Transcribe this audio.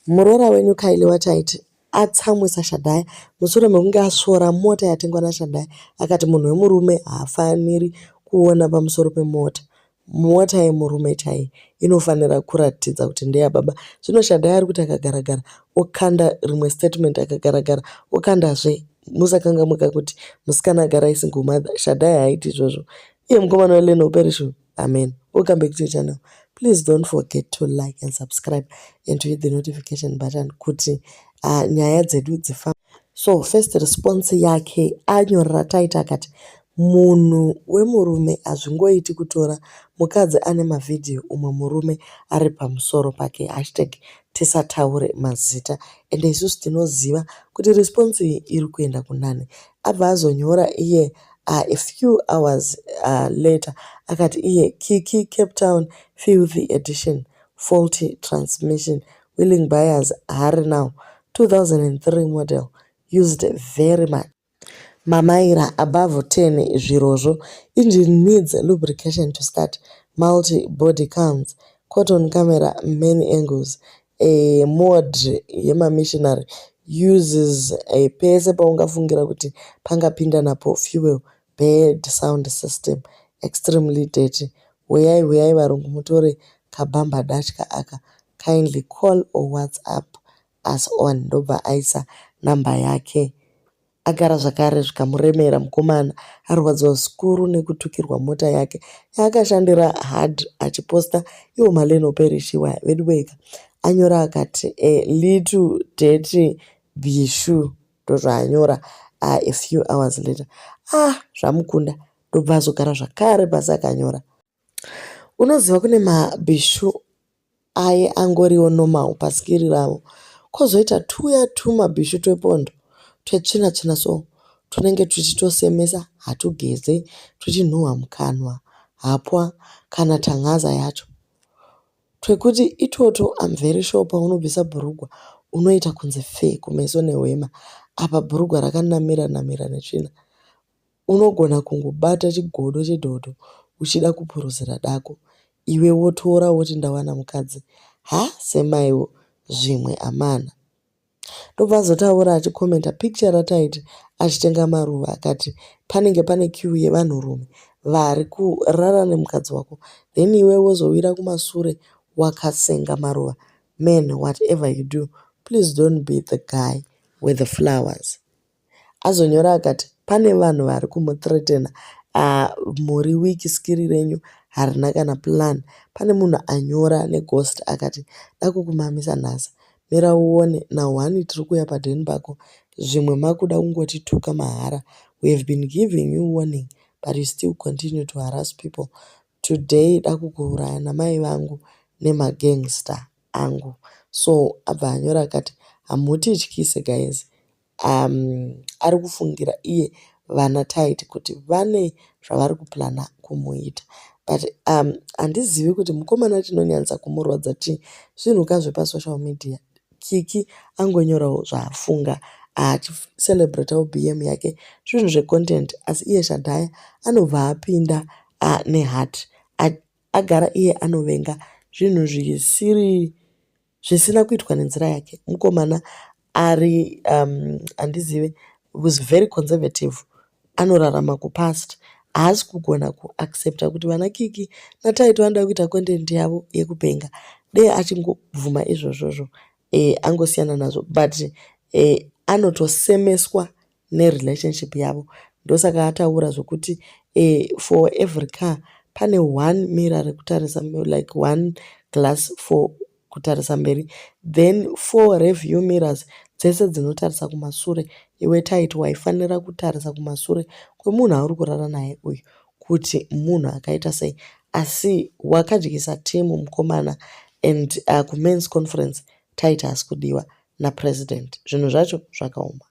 Muroora wenyu Kylie waTaiti atsamwisa Shadaya mushure mekunge asvora mota yatengwa naShadaya akati munhu wemurume haafaniri kuona pamusoro pemota. Mota yemurume chaiye inofanira kuratidza kuti ndeyababa. Zvino Shadaya ari kuti akagaragara okanda rimwe statement akagaragara okandazve. Musakanganwa kuti musikana agara isingle mother. Shadaya haaiti izvozvo. Iye mukomana weLeno Perishu. Amen. Welcome back to your channel. Please don't forget to like and subscribe and to hit the notification button kuti nyaya dzedu dzifambe. So first response yake anyorera Taiti akati munhu wemurume hazvingoiti kutora mukadzi ane mavhidhiyo umwe murume ari pamusoro pake #tisataure mazita ende isusu tinoziva kuti response iyi iri kuenda kunani. Abva azonyora iye a few hours later akati iye Kiki Cape Town filthy edition faulty transmission willing buyers hurry now 2003 model used very much mamaira above 10 zvirozvo engine needs lubrication to start multi body counts cotton camera many angles a mode yemamissionary uses pese paungafungira kuti pangapinda napo fuel bad sound system extremely dirty huyai huyai varungu mutore kabhamba datya aka kindly call or WhatsApp us on ndobva aisa namba yake agara zvakare zvikamuremera mukomana arwadziwa zvikuru nekutukirwa mota yake yaakashandira hard achiposta iwo maLeno Perishiwa vedu wega anyora akati little dirty bishu ndozvaanyora a few hours later ah zvamukunda ndobva azogara zvakare pasi akanyora unoziva kune mabhishu aye angoriwo normal paskiri ravo. Kwozoita tuya tumabhishu twepondo twetsvina tsvina so tunenge tuchitosemesa hatugeze tuchinhuhwa mukanwa hapwa kana tanhaza yacho. Twekuti itwotwo I'm very sure paunobvisa bhurugwa unoita kunze pfee kumeso nehwema apa bhurugwa rakanamira namira netsvina. Unogona kungobata chigodo chedhodho uchida kupuruzira dako iwe wotora woti ndawana mukadzi. Ha semaiwo zvimwe amana. Ndobva azotaura achikomenda pikicha raTaiti achitenga maruva akati panenge pane queue yevanhurume vari kurara nemukadzi wako then iwe wozowira kumasure wakasenga maruva. Man whatever you do please don't be the guy with the flowers. Azonyora akati pane vanhu vari kumuthreatena muri weak skiri renyu harina kana plan. Pane munhu anyora neghost akati dakukumamisa nhasi mira uone na1 tiri kuuya padheni pako zvimwe makuda kungotituka mahara. We have been giving you warning but you still continue to harass people. Today dakukuuraya namai vangu nemagangster angu. So abva anyora akati hamutityise guys. Ari kufungira iye vana Taiti kuti vane zvavari kuplana kumuita. But handizivi kuti mukomana chinonyanyisa kumurwadza chii. Zvinhuka zvepasocial media. Kiki angonyorawo zvaafunga achicelebratawo BM yake zvinhu zvecontent asi iye Shadaya anobva apinda nehati. Agara iye anovenga zvinhu zvisiri zvisina kuitwa nenzira yake. Mukomana ari handizive was very conservative anorarama kupast haasi kugona kuaccepta kuti vana Kiki naTaiti vanoda kuita content yavo yekupenga. Dei achingobvuma izvozvozvo angosiyana nazvo but anotosemeswa nerelationship yavo. Ndosaka ataura zvokuti for every car pane one mirror rekutarisa like one glass for kutarisa mberi then four rearview mirrors dzese dzinotarisa kumasure. Iwe Taiti waifanira kutarisa kumasure kwemunhu auri kurara naye uyu kuti munhu akaita sei. Asi wakadyisa timu mukomana and kumens conference Taiti haasi kudiwa napresident. Zvinhu zvacho zvakaoma.